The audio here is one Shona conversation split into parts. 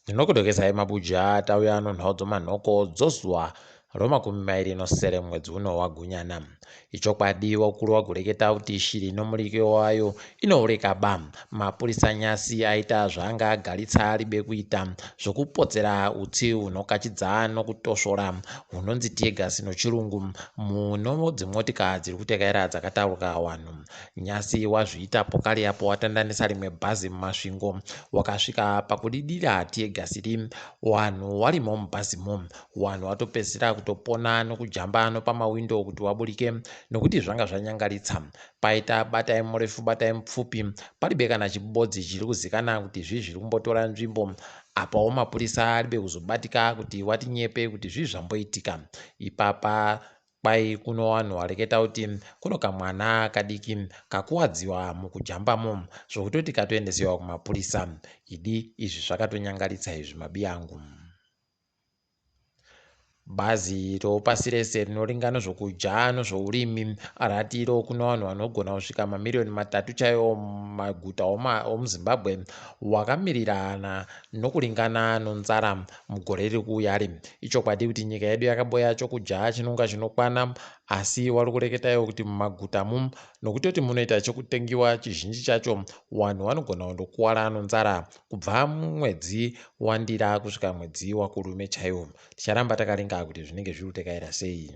Ndinokudokesai mabuja tauya nonhau dzomanhoko dzozuva romakumi mairi nosere mwedzi uno waGunyana. Ichokwadi wakuru wagoreketa kuti shiri nomuriki wayo inoureka ba. Mapurisa nyasi aita zvaanga agaritsa aribe kuita zvokupotsera utsi hunokachidza nokutosvora hunonzi teargas nochirungu muno dzimotika dziri kutekaira dzakatauka wanhu. Nyasi wazviita pokari apo watandanisa rimwe bhazi muMasvingo wakasvika pakudidira teargas iri wanhu warimo mubhazimo. Wanhu watopedzisira kutopona nokujamba nopamawindo kuti waburike nokuti zvanga zvanyangaritsa. Paita batai murefu batai mupfupi paribe kana chibodzi chiri kuzikana kuti zvii zviri kumbotora nzvimbo. Apawo mapurisa aribe kuzobatika kuti watinyepe kuti zvii zvamboitika ipapa. Kwai kuno wanhu wareketa kuti kuno kamwana kadiki kakuwadziwa mukujambamo zvokutoti katoendesiwa kumapurisa. Idi izvi zvakatonyangaritsa izvi mabiyangu. Bazi ropasi rese rinoringa nezvokudya nezvourimi rati iro kuno vanhu vanogona kusvika mamiriyoni matatu chaiwo mumaguta omuZimbabwe wakamirirana nokuringana nonzara mugore riri kuuyari. Ichokwadi kuti nyika yedu yakaboya chokudya chinonga chinokwana, asi wari kureketa iwo kuti mumagutamu nokutoti munoita chokutengiwa chizhinji chacho wanhu wanogona kundokuwara nonzara kubva mwedzi waNdira kusvika mwedzi waKurume chaiwo. Ticharamba takaringa kuti zvinenge zviri kutekaira sei.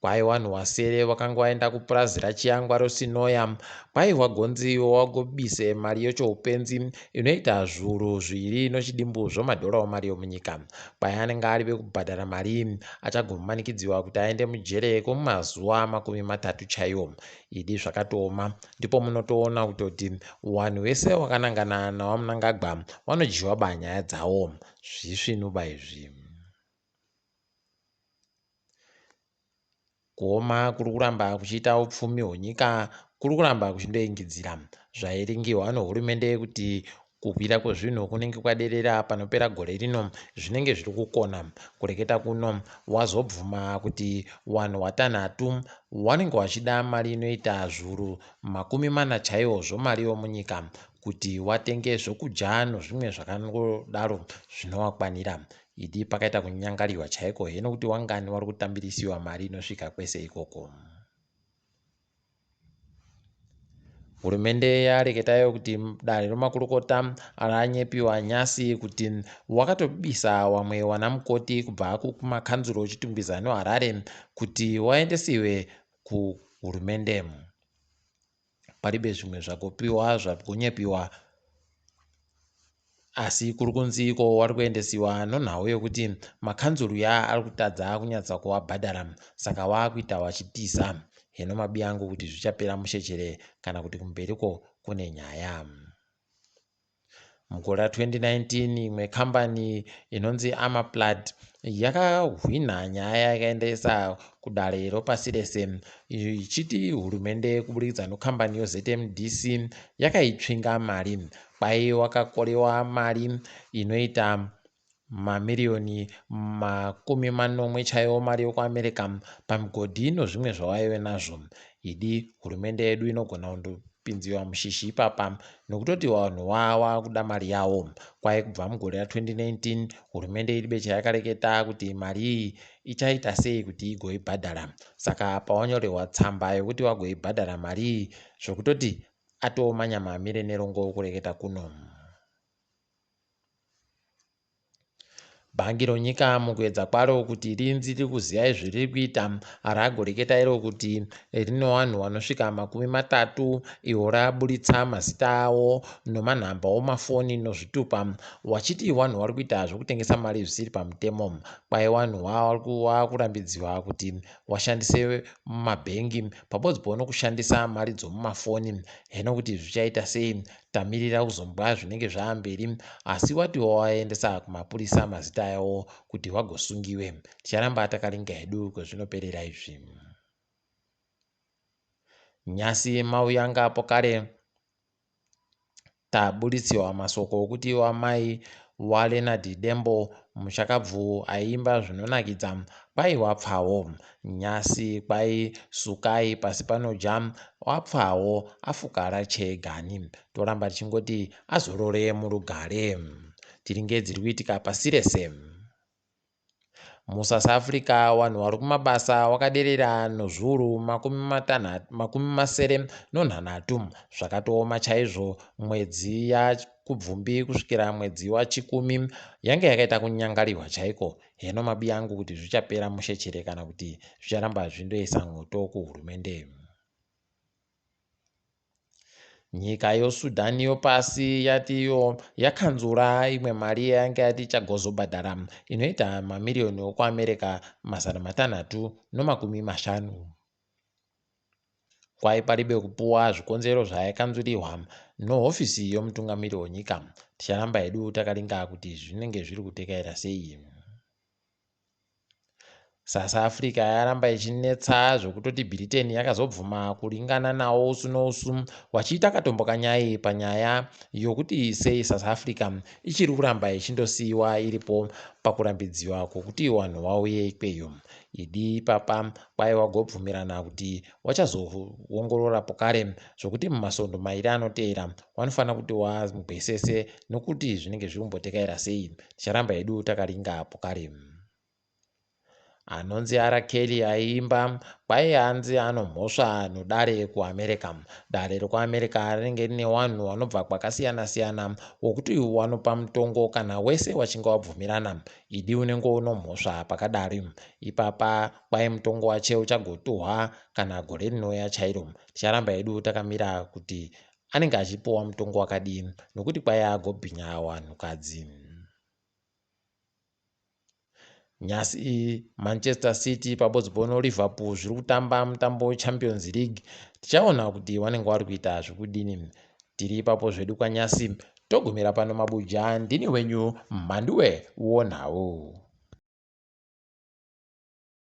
Kwai wanhu wasere wakanga waenda kupurazi raChiyangwa roSinoya kwai wagonzi wagobise mari yochoupenzi inoita zvuru zviiri nochidimbu zvomadhora omari yomunyika. Kwai anenge ari vekubhadhara mari iyi achagomanikidziwa kuti aende mujere kwomazuva 30 chaiwo. Idi zvakatooma ndipo munotoona kutoti wanhu wese wakanangana nawaMnangagwa wanodyiwa ba nyaya dzawo. Zvisvinuba izvi. Kuoma kuri kuramba kuchiita upfumi hwenyika kuri kuramba kuchindoingidzira zvairingihwa nehurumende kuti kukwira kwezvinhu kunenge kwaderera panopera gore rino zvinenge zviri kukona. Kureketa kuno wazobvuma kuti wanhu watanhatu wanenge wachida mari inoita zvuru 40 chaiwo zvomari yomunyika kuti watenge zvokudya nozvimwe zvakangodaro zvinowakwanira. Idi pakaita kunyangariwa chaiko heno kuti wangani wari kutambirisiwa mari inosvika kwese ikoko. Hurumende yareketayo kuti dare remakurukota ranyepiwa nyasi kuti wakatobisa wamwe wanamukoti kubva kumakanzuro eChitungwiza neHarare kuti waendesiwe kuhurumende. Paribe zvimwe zvagopiwa zvagonyepiwa asi kuri kunzi iko wari kuendesiwa nonhau yekuti makanzuru ya ari kutadza kunyatsa kuwabhadhara saka waakuita wachitiza heno mabiyangu kuti zvichapera mushe chere kana kuti kumberiko kune nyaya. Mugore ra2019 imwe kambani inonzi Amaplat yakahwina nyaya yakaendesa kudare ropasi rese ichiti hurumende kuburikidza nokambani yoZMDC yakaitsvinga mari. Kwai wakakorewa mari inoita mamiriyoni 70 chaiwo mari yokuAmerica pamigodhi nozvimwe zvawaive nazvo. Idi hurumende yedu inogona kundopinziwa mushishi ipapa nokutoti vanhu wawa kuda mari yawo. Kwai kubva mugore ra2019 hurumende iribe chayakareketa kuti mari iyi ichaita sei kuti igoibhadhara. Saka pawanyorerwa tsamba yokuti wagoibhadhara mari iyi zvokutoti atoo manyama amire nerongo kureketa kuno. Bhangi ronyika mukuedza kwaro kuti rinzi riri kuziva izvo riri kuita ragoreketa iro kuti rine vanhu vanosvika 30 ivo raburitsa mazita avo nomanhamba omafoni nozvitupa wachiti vanhu vari kuita zvokutengesa mari zvisiri pamutemo. Kwai vanhu vakurambidziwa kuti washandise mabhengi pabodzipo nokushandisa mari dzomumafoni. Heno kuti zvichaita sei Tamirira kuzombwa zvinenge zvaamberi asi wati wawaendesa kumapurisa mazita ayawo kuti wagosungiwe. Ticharamba takaringa hedu kwezvinoperera izvi. Nyasi mauyanga apo kare tabuditsiwa masoko okuti wamai waLeonard Dembo mushakabvu aiimba zvinonakidza kwai wapfawo. Nyasi kwai sukai pasi panoja wapfawo afukara chegani. Toramba tichingoti azorore murugare. Tiringe dziri kuitika pasi rese. MuSouth Africa wanhu wari kumabasa wakaderera nozviuru 67. Zvakatooma chaizvo. Mwedzi yaKubvumbi kusvikira mwedzi waChikumi yange yakaita kunyangarirwa chaiko. Heno mabi angu kuti zvichapera mushe kana kuti zvicharamba zvindoisa mwoto kuhurumende. Nyika yoSudan yopasi yati iyo yakanzura imwe mari yayanga yati ichagozobhadhara inoita mamiriyoni okuAmerica 650. Kwai paribe kupuwa zvikonzero zvayakanzurihwa nohofisi yomutungamiri wenyika. Ticharamba hedu takaringa kuti zvinenge zviri kutekaira sei. South Africa yaramba ichinetsa zvekutoti Britain yakazobvuma kuringana nawo usu nousu wachiita katombo kanyai panyaya yokuti sei South Africa ichiri kuramba ichindosiyiwa iripo pakurambidziwa kwokuti vanhu vauye ikweyo. Idi ipapa kwai wagobvumirana kuti wachazoongorora pokare zvokuti mumasondo mairi anoteera wanofanira kuti wagwesese nokuti zvinenge zviri kumbotekaira sei. Ticharamba hedu takaringa pokare. Anonzi R. Kelly aiimba kwai anzi anomhosva nodare kuAmerica. Dare rekuAmerica rinenge rine vanhu vanobva kwakasiyana-siyana wokuti wanopa mutongo kana wese wachinge wabvumirana. Idi unenge unomhosva pakadari. Ipapa kwai mutongo wache uchagotuhwa kana gore rinouya chairo. Ticharamba hedu takamira kuti anenge achipuwa mutongo wakadii nokuti kwai agobhinya vanhukadzi. Nhasi Manchester City pabodzi noLiverpool zviri kutamba mutambo weChampions League. Tichaona kuti vanenge vari kuita zvekudini. Tiri ipapo zvedu kwanyasi. Togumira pano mabuja. Ndini wenyu Mhanduwe wonhau.